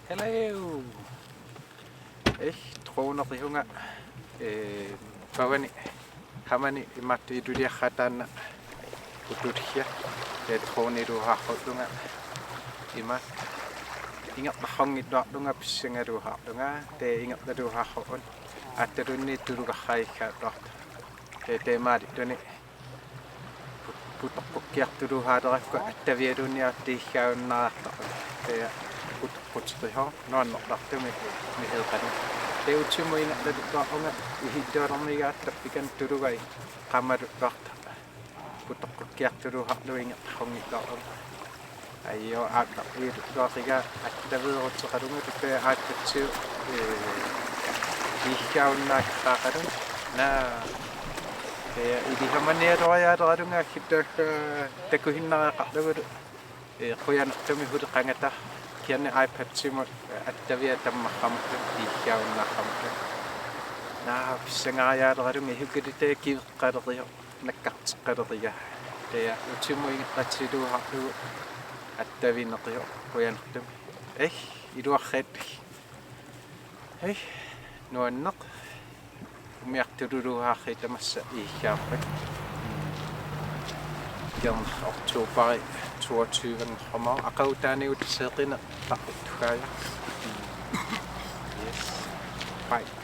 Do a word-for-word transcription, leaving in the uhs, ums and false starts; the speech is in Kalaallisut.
Hello. Eh, dronerihunga, eh, pavani, hamani imaattoq iluliarraa taanna utullia. Eh, droniluuhaarlunga imaattoq ingerlarunngilluarlunga pissangaluuhaarlunga, eh, ingerlaluuhaarlunga. Aatsaluunniit tulugarraagikkaluartoq. Eh, eh, maalittuni Putoqqukkiartuluuhaalerakku attavialuunniit aatsaat iiggaannaartarput. Taava putoqquteqihoo nuannertartumik mihiiqanut. Taava utimut ingerlalluarlunga ihilluarmigaattarpikan tulugai qamaluttuartarput. Putoqqukkiartuluuhaarlunga ingerlarunngilluarlunga. Ajoo, aatsaat iilluartiga attaveeruteqalunga, taava aatsaat, eh, iiggaannaartaqalunga. Naa, eh, ilisamanialuariaaleralunga aggittaakka takusinnareqarlugulu. Eh, qujanartumik huleqangata kisianni iPad-imut, eh, attaviat tammarramarluni iiggaannaarramarluni. Naa, pissangariaaleralunga, ihukkilitaja kiveqqalerisoq nakkarteqqaleriga. Taava utimut ingerlatiluuhaarlugu attavineqisoq qujanartumik. Eh, iluarsiit. Hej, nuanneq. Umiartuluuhaarsi tamassa iiggaarput. Kisianni oktober toogtyve-nngormat aqagu taanigut seeqqineq taquttugaaja. Yes. Bye.